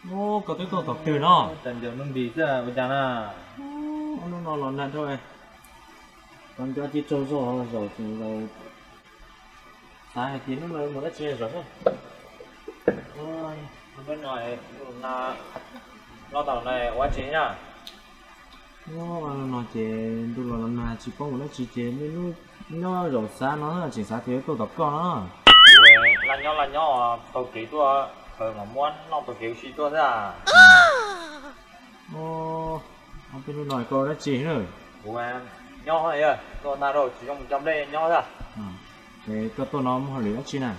Ub, koj twb tuaj tom twg no? Cas ncaws lub npis xwb ua cas na? Ub, hnub no los nag dhau, koj nco tsis tsaug zog zaum tseem zaum. Xav hais tias hnub no mus dab tsi zaum xwb. Hnub no los tau na, ua dab tsi na? Hnub no ces ntuj los nag tsis paub mus dab tsi ces nyob zaum xav no tseem xav tias tuaj tom koj no. Laj nyob laj nyob taug kev tuaj, khaws mam muab noj taug kev ua si tuaj xwb. Ua peb hnub no koj ua dab tsi na? Kuv nyob, tuaj nag dhau tsis zoo mus cog nplej nyob xwb. Es koj tuaj no muaj hauj lwm dab tsi na?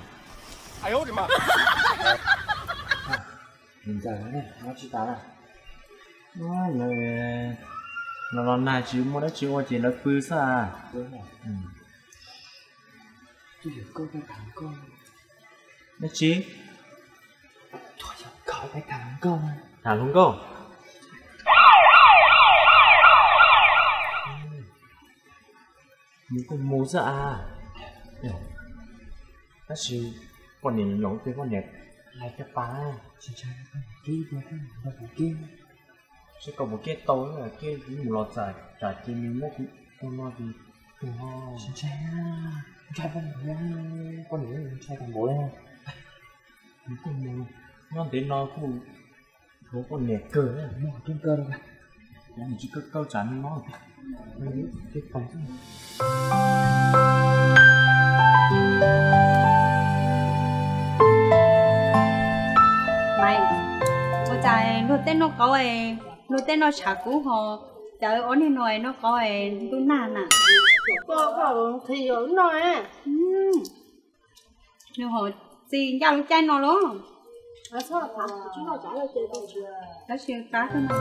Ntxawm, nyob tsis tas na. Lawv los los nag tsis muaj dab tsi ua ces lawv pw xwb. Dab tsi? Tham hluas nkauj. Mus kuj mus xwb as. Tab sis poj niam nyoos tias poj niam hais caj pas. Seb koj puas kev tau, kev mus los txais tsam ces nws muab kuv ua no ces tus ho ntshai, ntshai poj niam, poj niam ntshai tag npaum li. Nws kuj mus nyob ntev no kuj hlub poj niam kawg, muaj keeb kawg li. Yog nws tsis kawg kawg tsam nws no. Maiv, ua cas luag tej noj qaub, luag tej noj tshav kub ho, cas wb ob niag no noj qaub ntuj nag na? Koj, koj qhia noj. Nws ho txi ncaj lub caij no los. Tab sis qab kawg no.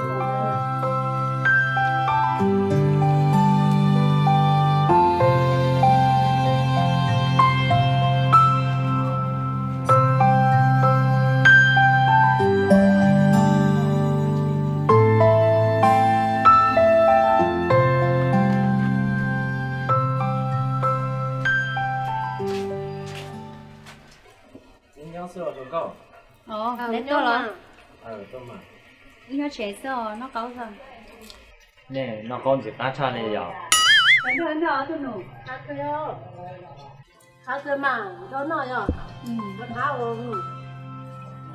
Nyob xwb los tus nkauj? Neb tuaj los? Wb nyob tsev xwb os, noj qaub xwb. Nej noj qaub ntxim qab tshaj li yom. Qab kawg mas, nrog noj yom.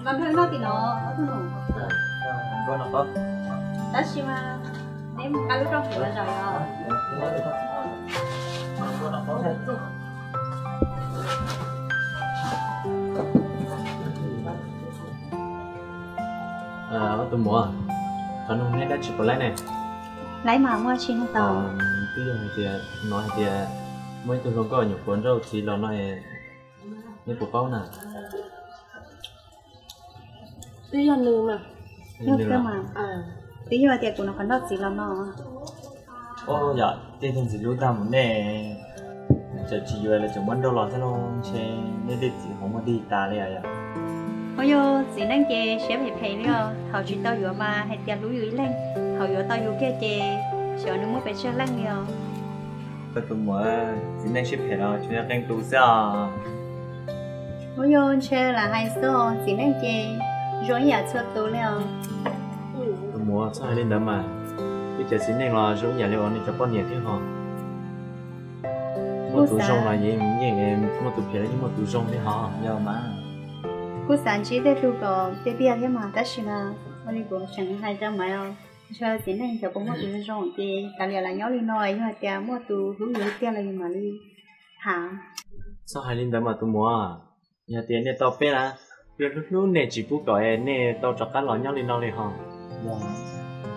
Nrog noj tim no ob tug nus. Tab sis mas neb mus nqa lub rooj hliv los zaum yom. Ob tug muam, qhov no neb dab tsi puas laib ne? Laib mas muaj tsi no tau. Twb yog hais tias hnov hais tias muaj ib tug hluas nkauj nyuam qhuav nrauj txiv los no, neb puas paub na? Twb yog nws mas. Yog nws mas. Twb yog tias kuv nyuam qhuav nrauj txiv los no. Yog tej tug ntxim hlub tag mus nej tseem tsis yuav los tseem muab nrauj los thiab lauj, ntshe nej tej txiv hauv muag dig tas li os yom. Ua yog txiv neej ces siab phem phem li os, thaum tsis tau yuav mas hais tias hlub yus ib leeg, thaum yuav tau yus kiag ces xyov nws muaj pes tsawg leej li os. Koj tus muam, txiv neej siab phem los tsuas yog qee tus xwb os. Ua yog ntshe lam hais xwb os, txiv neej ces zoo ib yam txhua tus li os. Tus muam txhob hais li ntawd mas, ib cov txiv neej los zoo ib yam li uas nej cov poj niam thiab ho. Muaj tus zoo los yeej yeej, muaj tus phem los yeej muaj tus zoo thiab ho, yog mas. Kuj xav ntsib tej tug kom tiag tiag thiab mas, tab sis mas ua li kuv tseem hais rau Maiv os, ntshe txiv neej cov puas muaj tus zoo zoo ces kav liam lam nyob li no, yog hais tias muaj tus hlub yus tiag los yus mam li tham. Txhob hais li ntawd mas tus muam, yog tias nej tau peb na, peb hlub hlub nej tsis pub kom nej tau rov qab los nyob li no li ho.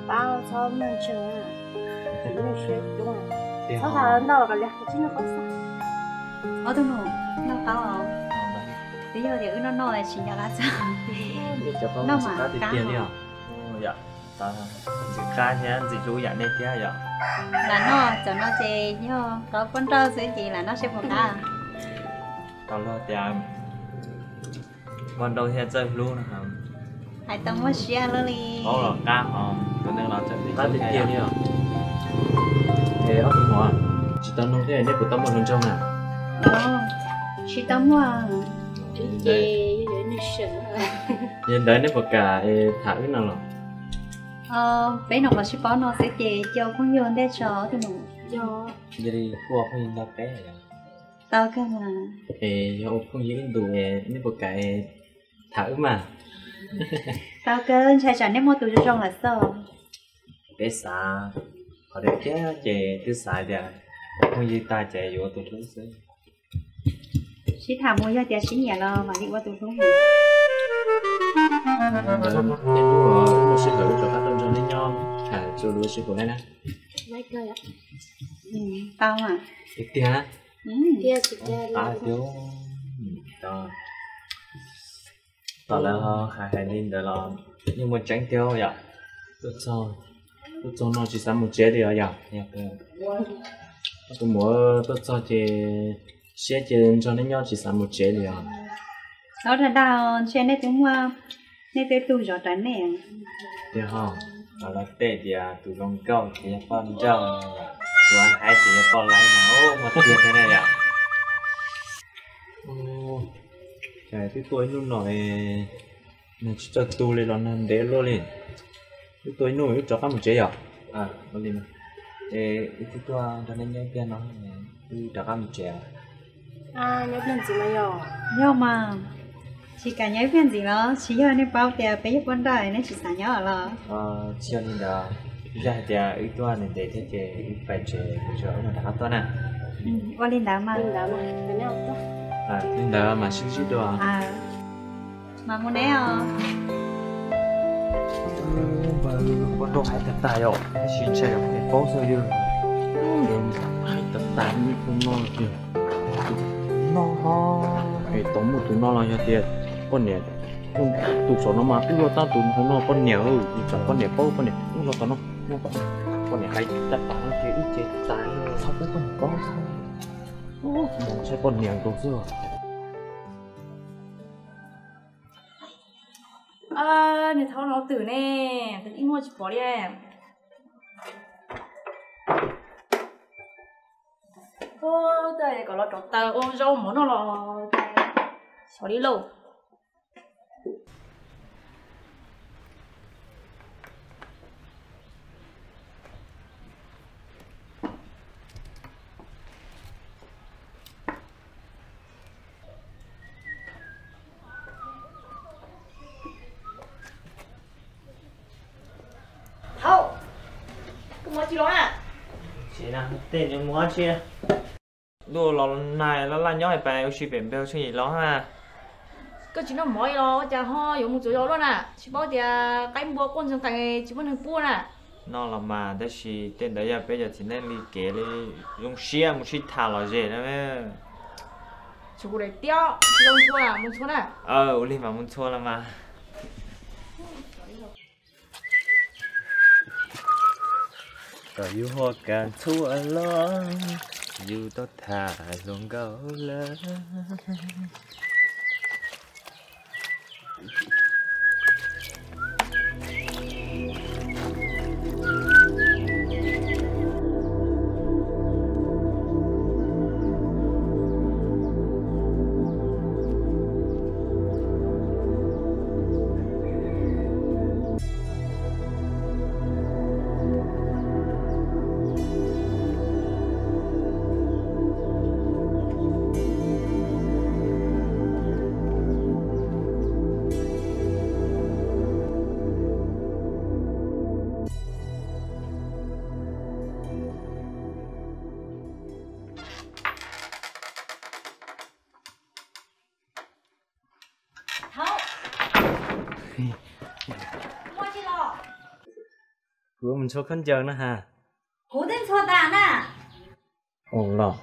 Pab txhob meej tseeb, txhob tham ntau, kav liam tsis noj qaub xwb. Ob tug nus, noj qaub os. Twb yog tias wb noj noj tsis nco qab xwb. Noj mas qab tiag li os. Ntxim qab thiab ntxim hlub yam nej thiab yom. Lam noj cov no ces yog qhov poj nrauj xwb ces lam noj seb puas qab. Tau luag tias poj nrauj thiaj txawj hlub no. Hais tau muaj siab luaj li. Paub los qab ho, tus neeg los txawm qab tiag tiag li os. Es ob tug muam, tsis tau nug thiab nej puas tau muaj hluas nraug na? Tsis tau muaj. Yog ntawd nej puas kam tham wb no los? Peb no los sib paub no xwb ces cia ua phooj ywg ntej tso ob tug muam. Yog li kuj ua phooj ywg ntag peb. Tau kawg mas. Es yog ua phooj ywg ib ntus nej puas kam tham wb mas? Tau kawg, ntshai tsam nej muaj tus zoo zoo lawm xwb. Peb xav qhov tiag tiag ces twb xav tias phooj ywg tag ces yuav ua tus hlub xwb. Sib tham mus yog tias sib nyiam los mam li ua tus hlub. Ntawd tej hnub los wb muaj sij hawm wb rov qab tuaj nrog nej nyob tham txuas lus sib pum laib na. Tau mas. Tiag tiag. Qab tiag. Tom lawv hais hais li ntawd los yeej muaj tseeb thiab yom. Tuaj txog, tuaj txog no tsis xav mus tsev li os yom. Tus muam, tuaj txog ces siab ces nrog nej nyob tsis xav mus tsev li os. Txhob dag dag, ntshe nej twb muaj, nej twb tug zov rawv nej. Tiag ho, lawv tej tias tus zoo nkauj ces yog poj nrauj, tus haib ces yog poj laib no, muaj tiag thiab ne yom. Cas twb tuaj ib hnub no es nws tsis txawj tu li los nag ntev luaj li. Twb tuaj ib hnub wb rov qab mus tsev yom. Ua li, es wb twb tuaj nrog nej nyob ib pliag no, wb rov qab mus tsev. Nyob ib pliag ntxiv mas yog. Yog mas, tsis kam nyob ib pliag ntxiv los? Tsis yog nej paub tias peb yog poj nrauj nej tsis xav nyob los? Tsis yog li ntawd, yog hais tias wb tuaj ntev ntev thiab ces wb pais tsev, wb mam rov qab tuaj na. Ua li ntawd mas. Li ntawd mas sib ntsib dua. Mas mus neb os. Poj nrauj haib tag tag yom, tab sis ntshe yog poj niam paub xwb yog. Haib tag tag li tus no tiag. Tus no, es tau muaj tus no los yog tias poj niam, tus saum no mas kuj yog tab tus hauv no poj niam, tus tsam poj niam paub poj niam nyob rau tom no. Poj niam hais tag tag no ces wb ces tas, txhob pub poj niam paub. Ntshai poj niam nkaus xwb. Niag thaub no twg ne, twb ib muaj tsis pom li. Ub, tej kom los rauv taws ua zaub mov noj los xyov li lauj. Thaub, koj mus tsi los na? Tsis, tej nws mus tsi. Ntuj los nag laj laj nyob pais ua si pem npe hu tsheej yim los na. Koj tsis noj mov los ua cas ho yuav mus txuas zos luaj na? Tsis paub tias qaib npua quaj ntxeeg qees tsis muaj neeg pub na. Noj los mas, tab sis tej ntawd yog peb cov txiv neej li kev li, zoo siab mus sib tham lom zem na. Tsis kuv daim tiab, tsis zoo txhua, mus txhua na. Ua li mas mus txhua los mas. Kom yus ho kam txhua los, yus tau tham hluas nkauj lawm. Thaub, muaj tsi los? Kuv mus ntxhua khaub ncaws no ha. Kuv twb ntxhua tas na. Ua los,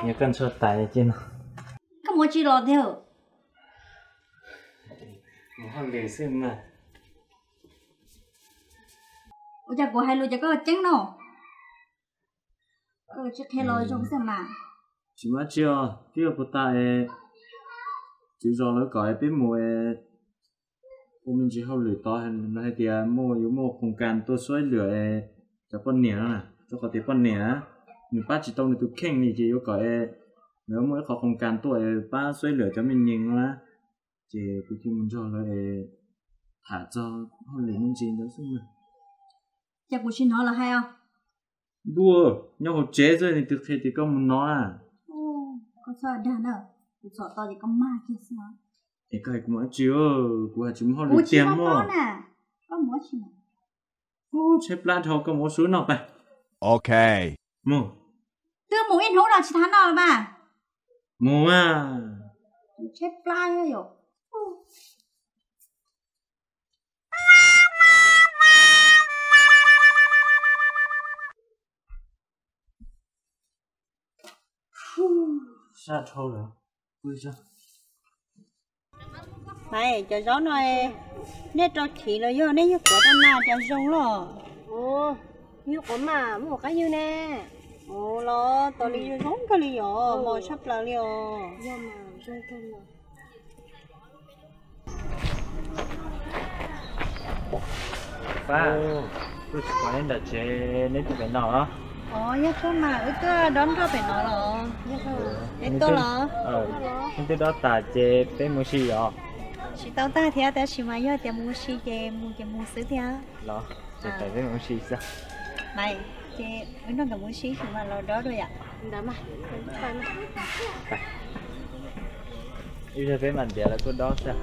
yog koj ntxhua tas ces no. Koj mus tsi los tiag? Mus hauj lwm xwb mas. Ua cas kuv hais lus ces koj ceeb no? Koj tsis qhia los zoo xwb mas. Tsis muaj dab tsi os, twb yog puas tas es tswv zos lawv kom es peb mus es ua me ntsis hauj lwm tod, lawv hais tias muaj, yuav muaj khoos kas tuaj suab lwm es cov poj niam no, rau qhov tias poj niam nws pab tsis tau nws tus kheej li ces yuav kom es lawv muaj ib qho khoos kas tuaj es pab suab lwm cov me nyuam no na. Ces kuv cia mus nrog lawv es tham txog hauj lwm me ntsis ntawd xwb mas. Ces kuv tsis hnov lawv hais os. Ntuj, nyob hauv tsev xwb nws twb qhia tias koj mus no na. Koj txhob dag na, kuv txhom tau ces koj mag kiag xwb. Es koj hais kuv mus dab tsi? Kuv hais tsis mus hauj lwm tiag mog. Koj mus dab tsi? Tshaib plab dhau, koj mus ua su noj pab. Ok. Mus. Twb mus ib hnub no tsis tau noj los mas. Mus mas. Tshaib plab yom. Sab dhau lawm. Maiv, cov zaub no nej rau chiv los yog nej yug quav rau na cas zoo loj? Yug quav mas muaj qab yug ne. Ua los tos li zoo zoo kawg li os, mos tshaj plaws li os. Pab, kuv tsis pom neb nram tsev, neb tuaj pem no los? Os, yog txog mas wb tuaj dob nroj pem no los. Neb tuaj los? Neb twb dob tas ces peb mus si os. Tsis tau tag thiab, tab sis mas yog tias mus si ces mus ces mus xwb thiab. Los, ces peb mus si xwb. Ces wb nrog nkawd mus si tsis mas los dob dua yom. Ib pliag peb mam ntiav lawv tuaj dob xwb.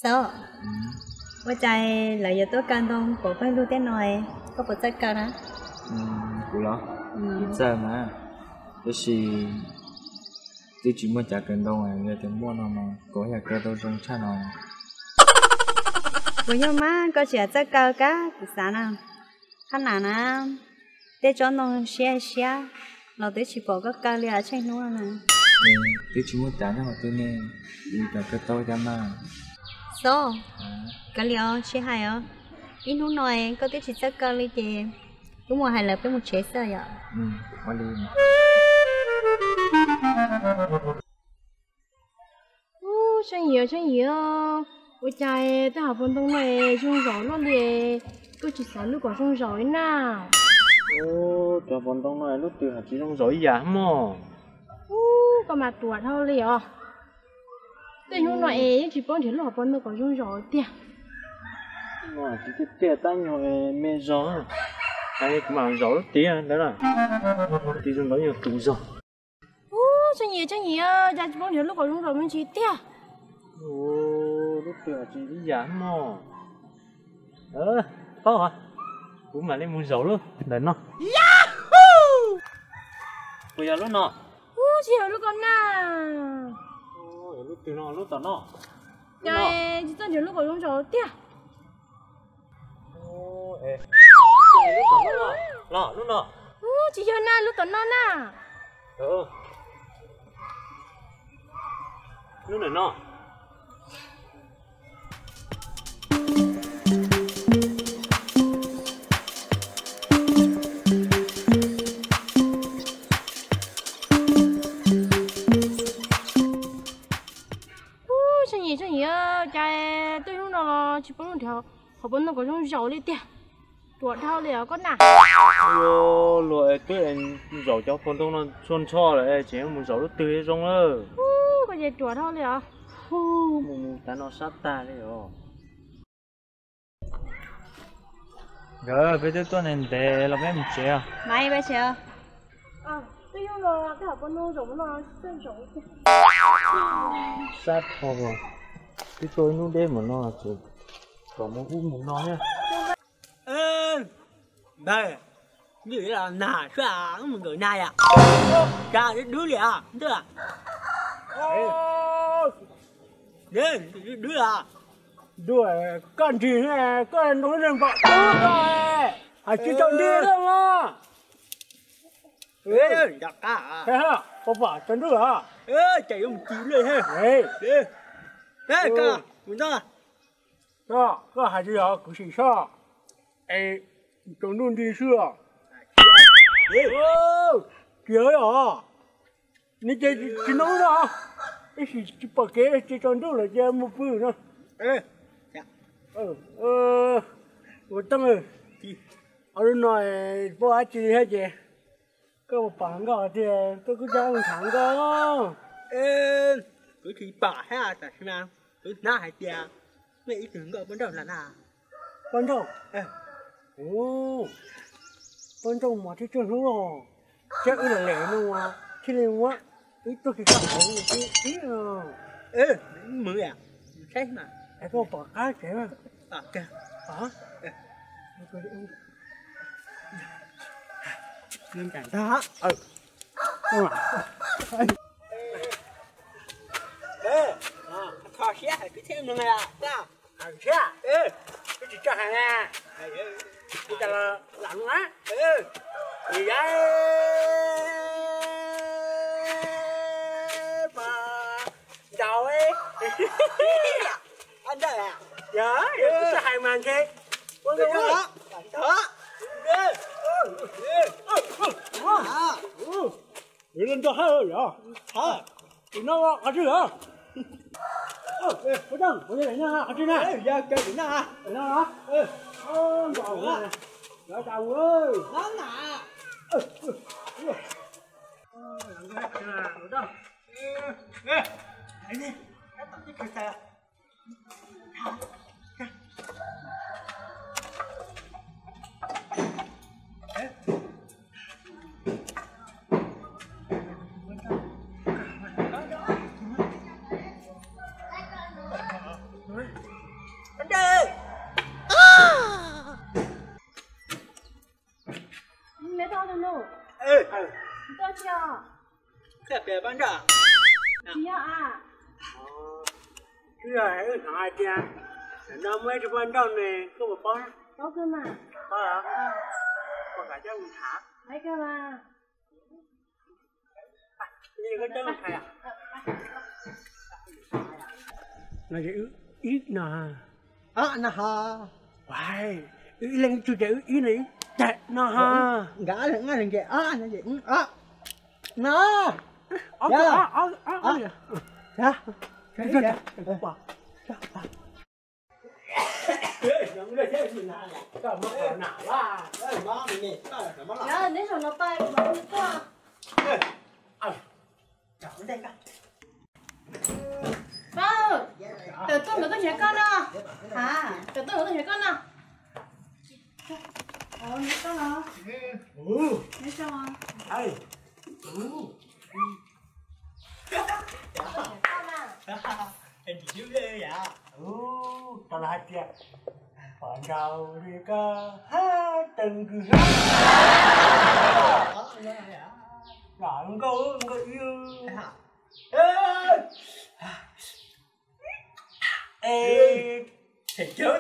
Xav, ua cas lawv yuav tuaj kaw ntoo pov pawg lug tej no, koj puas txawj kaw na? Kuv los txawj mas, tab sis twb tsis muaj cav kaw ntoo, yog tias muaj no mas kuv yog kaw tau zoo tshaj no. Kuv yog mas koj tsis txawj kaw kab kuv xav na. Qhab nas na, tej tsob ntoo siab siab los twb tsis pom koj kaw li tsheej hnub no na. Twb tsis muaj cav nyob hauv twg ne, yus kaw tau cas mas. Xav, kaw li os, tsis hais os. Ib hnub no koj twb tsis txawj kaw li ces wb mus hais lawv peb mus tsev xwb yom. Ub, Tsheej Yim, Tsheej Yim, ua cas tej hauv paus ntoo no zoo zaum luaj li, koj tsis xav lub kom zoo zaum li na? Ub, cov paus ntoo no lub twg hais tsis zoo zaum ib yam mog. Ub, koj mas ruam dhau li os. Tej hnub no es yeej tsis paub nrhiav lub hauv paus ntoo kom zoo zaum tiag. Tsis tiag tiag, tab nyuag me zog, kuv mam zaum lub tid ntawd na. Lub tid zoo nkauj nyuag tus zog. Ub, Tsheej Yim, Tsheej Yim, cas tsis paub nrhiav lub kom zoo zaum me ntsis tiag. Lub twg tsis ib yam mog. Paub, kuv mam li mus zaum lub ntawm no. Puas yog lub no? Ub, tsis yog lub ko na. Lub twg no, lub tom no? Cas tsis txawj nrhiav lub kom zoo zaum tiag. Los lub no. Ub, tsis yog na, lub tom no na. Lub ntawm no. Ub, Tsheej Yim, Tsheej Yim, cas tej hnub no los tsis paub nrhiav hauv paus ntoo kom zoo zaum li tiag. Ruam dhau li os koj na. Luag twb zaum cov paus ntoo no txhua nrho lawm, tseem mus zaum lub twg zoo lawm. Ub, koj ces ruam dhau li os. Mus mus tav no sab tag li os. Nkawd, peb twb tuaj ntev ntev los peb mus tsev os. Mas peb tsev os. Twb yog los koj hais poj ntxoog zaum no, zaum sab dhau, twb tuaj ib hnub deb mus no ces kom mus ub mus no thiab. Npawg, nag xwb mus nkawm nag yom? Cas dub li os ntuj? Dub os. Ntuj, koj nrig, koj nroo neeg npam dub koj, hais tsis tau nrig lawm os. Pom pom tsaus ntuj os. Koj hais tsis yog kuv sim soj es tsaus ntuj nrig xwb os. Kiag os, nws ces tsis noo no, ib sim tsis pom kev ces tsaus ntuj lawm ces mus pw no. Ua tooj, ua lub no puas dab tsi thiab ces koj pom nkauj tiag, koj kuj coj tham nkauj. Kuv tsis pom thiab, tam sim no kuv hnov hais tias muaj ib tug nkauj poj nrauj los na. Poj nrauj? Poj nrauj mas tib tug hlub os, thiab wb los lem no thiaj li muab wb tuaj kis koj hauv ib no. Mus, es koj pom qab tsev. Kho siab hais kwv txhiaj no, koj tsis tso hais na, kuv cas los lam no na, yog mas ntaus yog, yog kuv tsis hais mas ntshe ua ntaus hab yog, no qhov twg os, ua dab qhov twg na, qhov twg na, Twb yog wb hnov hais tias tam no muaj ib tug poj nrauj ne, koj puas paub? Paub, paub, koj kam coj mus tham. Koj coj mus tham. No ces wb ib no, no ho, wb ib leeg ib tug ces wb ib no ib tag no ho. Nkawd ob leeg ob leeg ces ob no ces no. Neb zaum no pais kuv mam li tuaj. Pab, tawm tuaj nkawd tuaj nrhiav koj no. Ha, tawm tuaj nkawd tuaj nrhiav koj no. Neb koj los? Neb koj los? Tau los hais tias pom nraud li koj hab teev kwm hab. Nkauj, nkauj ib. Es, tus,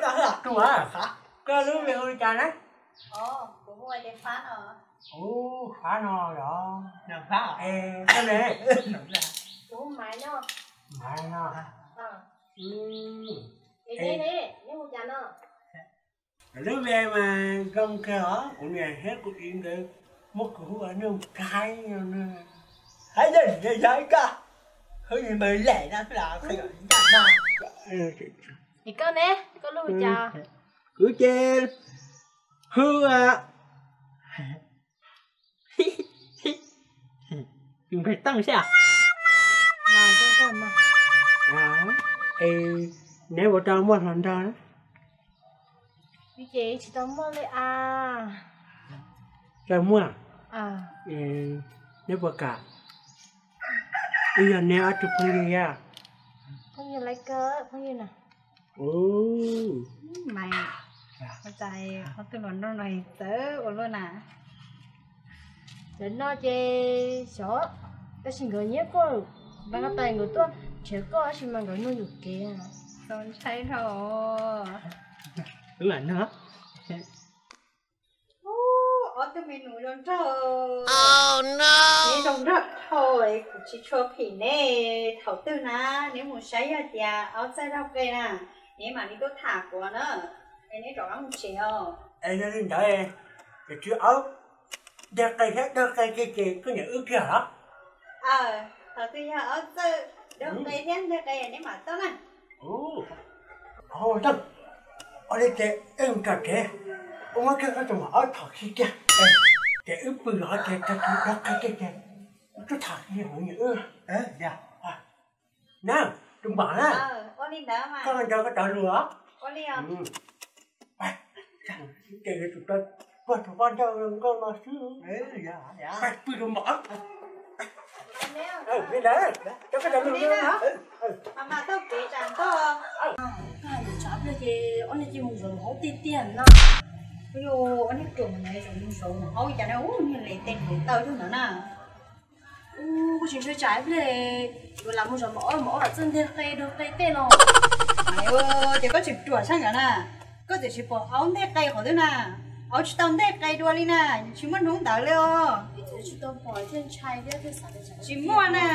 koj lub npe hu li cas na? Ub, Fab no yog. Es koj ne? Maiv no. Lub npe mas zoo kawg os, kuv niam thiab kuv txiv nkawd muab kuv hu ua Nuj Nqaib no. Hais yog yog koj hu npawg Lem no xwb los koj yog ncaj no. Es koj ne, koj lub hu cas? Kuv ces hu Npawg Tooj xwb. Es neb puas tau muaj hluas nraug? Ces tsis tau muaj li as. Tsis muaj. Neb puas kam? Wb yog neb ob tug phooj ywg thiab. Phooj ywg lawv kawg, phooj ywg na. Ub, Maiv, ua cas qhov twg los nrog no txawv ua luaj na? Cov no ces xyov, tab sis nkawd nyiam koj, npaj no tas nkawd tuaj nrhiav koj, tab sis mas nkawd nug yuam kev. Txaus ntshai dhau. Wb mam nug. Ub, ob tug me nus zoo nraug. Neb zoo nraug dhau, kuv tsis tshua phim neb. Thaum twg na, neb mus saib yog tias aub txawj daug qe na, neb mam li tuaj tham kuv na. Es neb rov qab mus tsev os. Es yog li ntawd, yog tsis aub nteg qe thiab daug qe kiag ces koj nyiam wb kiag los? Aw, thaum twg yog aub txawj daug qe thiab nteg qe neb mam tau na. Ua li ces wb mus tsev, wb muab kiag koj tus maum aub thom kiag, ces wb pw los ces tag kis daug qe kiag ces wb tuaj tham kiag nyiam wb. Na, tus maum na, koj nrog koj cov lus os. Ces tus puag thaum poj ntxoog nkauj no xwb. Pw tus maum. Li ntawd, coj koj cov lus na. Mas tau kev tsam ntog. Koj hais ntawd tsam pliag ces ob niag cia mus zov maum aub tiag tiag na. Ua, ob niag ruam ntawd zaum mus zov maum aub cas na, ub, niag le tes le taw rau ntawd na. Ub, kuv tsis ntshai tsam ib pliag yuav lam mus zov maum aub, maum aub lam txawj nteg qe daug qe tej no. Ces koj tseem ruam sab ntawd na, koj txawm tsis pom aub nteg qe qhov twg na, aub tsis tau nteg qe dua li na, tsis muaj hnub ntawd li os. Tsis muaj na.